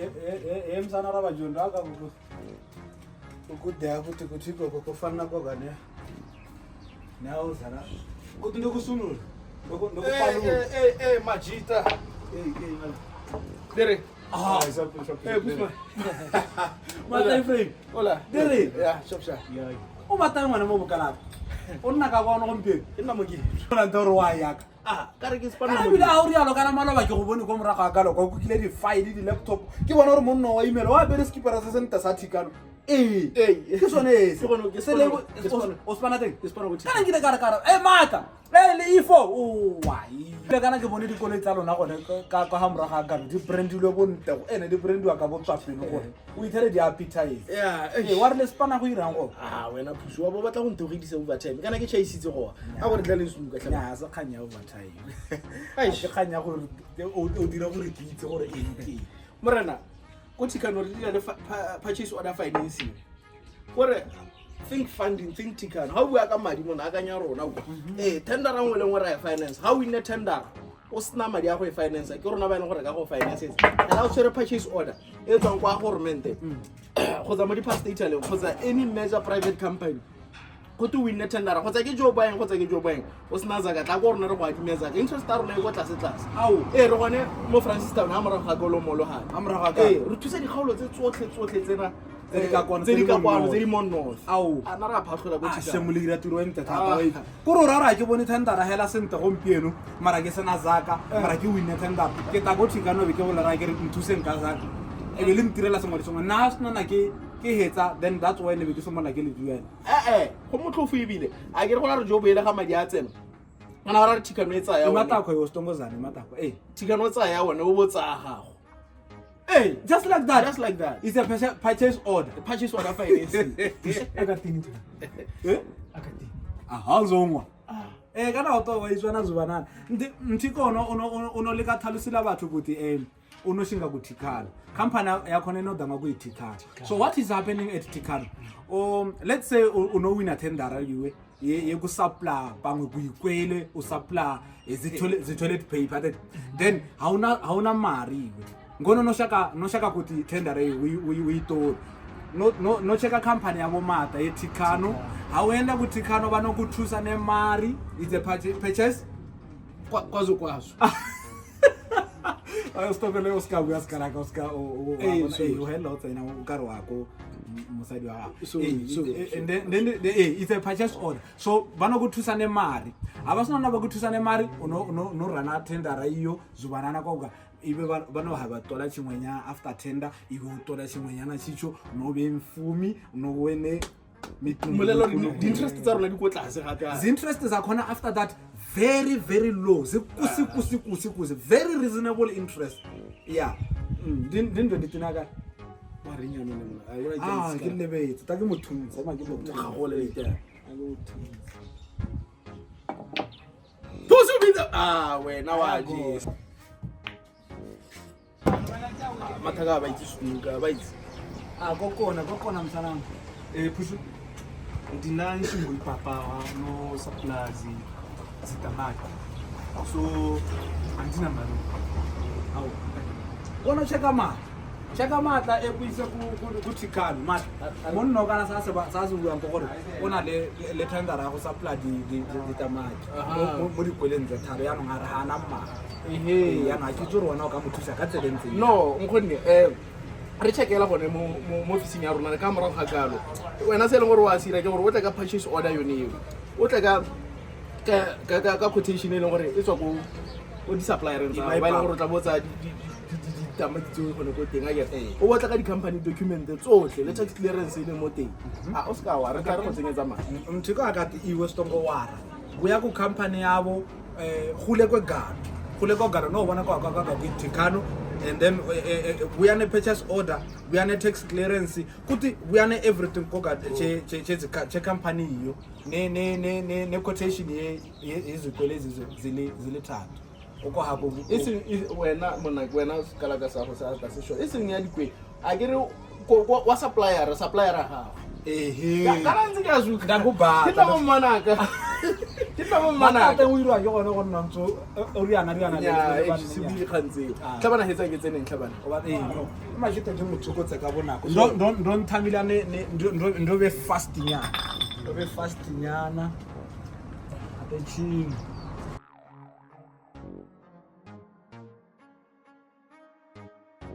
Emusana ravajondo akakukudheya kuti kuti ikoko kufanira koga ne neauzana kuti ndikusunura ndokupanura. Majita dere. Ah, Eh, Guzman. Mata Iframe. Hola. Dere. Ya, shop sha. O batang ngwana mo bokalaka. O nna ka kwano gompieno. Ke nna mo ke. O nante gore wa yaka. Ah, ka re ke spana Kana mo. ebile ga o rialo kana maloba ke go bone ko morago ga kalo kwa o kukile di-file di-laptop ke bona gore monna wa email wa apere sekipara se sentle sa thikano ee. Ee. Ke sone ese. Ke gone- ke Se le- spana- ke spana- o spana teng. Ke spana go thikano. Kana nkile ka re kare e maatla e le efo oai kana ke bone dikoloi tsa lona gone ka ga morago ga kano di brandilwe bontle ene di brandiwa ka botswapelo gore o ithele di appetize. Ya, Ee, wa re le spana go irang go? Ah, wena phuso wa bo batla go ntogedisa overtime. Kana ke chaisitse go. A gore tla le suka tlha. Nya se kgang ya overtime. Eish. Ke kgang ya gore o dira gore ke itse gore eng ke eng. Morena, ko Tikano re dira le purchase order financing. Gore think funding, think Tikano. Ha o bua ka madi mona akanya rona ko. Eh, tender nngwe le nngwe ra e finance. Ha o winne tender, o sena madi a go e finance, ke rona ba e leng gore ka go finance. Ela o tshwere purchase order e tswang kwa government kgotsa mo di-parastataleng kgotsa any major private company, go te winne tendera kgotsa ke jo boeng kgotsa ke jo boeng, o sena zaka, tla ko rona re go adime zaka, interest ya rona e ko tlase tlase. Ao. Ee, re gone mo Francistown ga morago ga kolomologane. Ha morago ga ka. Ee, re thusa dikgaolo tse tsotlhe tsotlhe tsena Tse di ka kwano, tse di tse di ka mo kwano, north. tse di mo north. Ao. A na re a phatlhola ko a Thikana. shemole dira tiro e ntle thata. Ah. Wa itse kore o rara ke bone tendera hela sentle gompieno, mara ke sena zaka, mara ke winne tendera, ke tla ko Thikano be ke bolera ke re nthuseng ka zaka, e be le ntirela sengwe le sengwe nna senana ke hetsa. Then that's why ne be ke simolola ke le duela. Ee, go motlhofo ebile a ke re go ra re jo boele ga madi a tsena kana go ra re Thikano e tsaya one. Imatakho yo stongozane imatakho ee. Thikano e tsaya one o bo tsaya gago. Hey, just like that. Just like that. It's a purchase order. Purchase order financing. Akatini. Eh? Akatini. Aha, zongwa. Eh, kana o to wa itswana zubanana. Ndi mthikono uno lika thalusila batho kuti unoshinga kuTikano. Company ya khona inoda nga kuyiTikano. So what is happening at Tikano? Let's say uno wina tender yiwe ye ku supply pangwe kuyikwele u supply zi toilet paper that then hauna mari iwe. Ngono no shaka kuti tender e we to no cheka company yabo mata ye Tikano. Hauenda ku Tikano vanokuthusa ne mari. It's a purchase Kwazo kwazo. Ayo stokele o ska bua ska ka o ska o Eh, o so- o hela o tsena o ka re wa ko mosadi wa gago. So- Eh, so- and then it's a purchase order, so vanokuthusa ne mari ha va sina na va ku thusa ne mari no rana tendera iyo zuvanana koga ive vano ha va tola xin'wenyana after tender iwe u tola xin'wenyana xicho no ve mfumi no wene Mmolelo di-interest tsa rona di ko tlase gape. Zi-interest zakhona after that very very low, zikusi kusi kusi kusi, very reasonable interest, yeah. Ndi nditinaka. Wa reng yanong le mona? A, Ah, ke ke lebetse ta ke mo thuntse ma ke mo thuntse. Gagole le itela. A ke mo thuntse. Thuso bitsa. Ah, wena wa jesa. Mathaka ba itse suka, ba itse. Ah, kokona kokona msanami. Eh, Phusu. Ndina nxingo ipapa no supply zitamati. So andina mali. Awu. Kona cheka matla. Cheka matla e kuise ku Tikano matla. Monno kana sa se ba sa se buang ke gore o na le tender ya go supply di tamati. Mo dikweleng tse tharo yaanong a re ga ana madi. Ehe. Ee, yaanong a ke itse gore wena o ka mo thusa ka tsela e ntseng. No, nkgonne re checkela gone mo officing ya rona ka morago ga kalo. Wena se e leng gore wa sira ke gore o tle ka purchase order yone eo. O tle ka quotation e leng gore e tswa ko di-suppliereng tsa ba e leng gore o tla bo tsaya ditamati tseo gone ko teng akere. Ee. O batla ka di-company document tsotlhe le tax clearance e leng mo teng. A o seka wa re tla re go tsenyetsa madi. Mthiko akati iwe sitongo wara kuya ku company yabo gule kwegalo gule kwegalo no bona kwa kwa kwa Tikano and then buya ne purchase order, buya ne tax clearance kuti buya ne everything koga che company iyo ne quotation ye izikwele zile thathu uko habo. E seng wena monna, wena kala ka sa go sa tla se sho e seng ya dikwele a ke re wa supplier ya gago. Ehe. Kana ntse ke a zuka. Ndakubata. Ke tla mo mmanaka. Ke nna mo Mmanaka mmanaka. o irwa ke gone go nna ntse o riana riana le- Nnyaa, le eh, banna. se bue dikgang tseo. Ah. Tlhabana hetsa ke tseneng tlhabana. Goba- ee, no. Majete ke motsokotse ka bonako. Ndo nthamila ndo be fast nyana. Ndo be fast nyana. Ate tshimo.